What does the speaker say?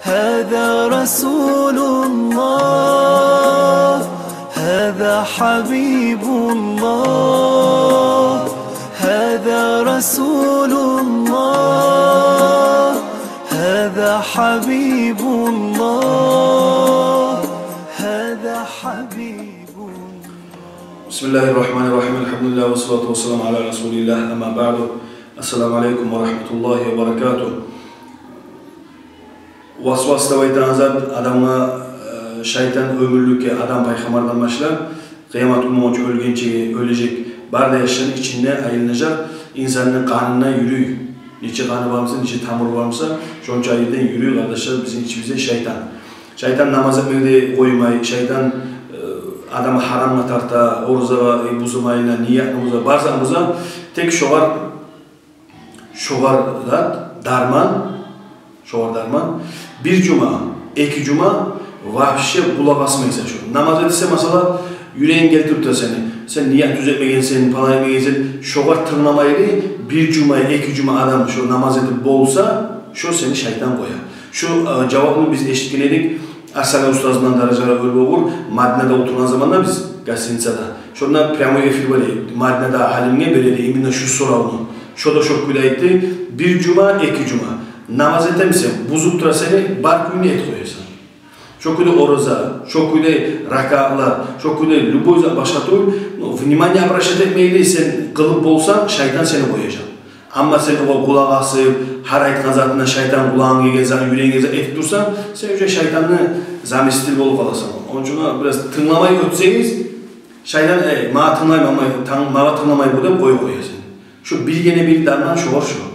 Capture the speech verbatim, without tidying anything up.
هذا رسول الله، هذا حبيب الله، هذا رسول الله، هذا حبيب الله، هذا حبيب الله. بسم الله الرحمن الرحيم. الحمد لله والصلاة والسلام على رسول الله. أما بعد. السلام عليكم ورحمة الله وبركاته. Васвас деп айтагъан зат адамгъа, э, шайтан оьмюрлюкге, Адам пайхаммардан башлап, къыямат гюн болгъунча, оьлгенче, оьлежек, бары да яшланы ичинде айланажакъ, инсанны къанына юрюй. Нече къаны бар буса, нече тамуру бар буса, шонча ерден юрюй, къардашлар, бизин ичибизде шайтан. Шайтан намаз этмеге де къоймай, шайтан, э, адамны гьарамгъа тарта, оразагъа, э, бузмайлы, ниятны буза, бар затны буза, тек шогъар Шогъар зат, дарман, шогъар дарман. Бир жума, эки жума вообще къулакъ асмайсан шо. Намаз этсе, масала, юрегинг гелтирип тура сени. Сен ният тюз этмегенсен, палай этмегенсен, шогъар тынгламайлы бир жума, эки жума адам шо намаз этип болса, шо сени шайтан къоя. Шо, э, жавапны биз эшитген эдик. Асали устаздан даража гёрюп огъур, Мадинада олтургъан заманда биз гостиницада. Шонда прямой эфир бар эди. Мадинада алимге бере эди именно шу соравну. Шо да шо кюйде айтды: бир жума, эки жума намаз этемисен, бузуп тура сени, бар кюйню этип къоясан. Шо кюйде ораза, шо кюйде ракатлар, шо кюйде любой зат башгъа тюгюл, ну, внимание обращать этмейли, сен къылып болсанг, шайтан сени къояжакъ. Амма сен огъар къулакъ асып, гьар айтгъан затына шайтан къулагъынга гелген зат, юрегинге зат этип турсанг, сен уже шайтанны заместитель болуп къаласан. Ону учун бираз тынгламай оьтсегиз, шайтан: «Эй, магъа тынглайма, амма тан-, магъа тынгламай бу», — деп къоюп къоя сени. Шо биргине-бир дарман шогъар шо.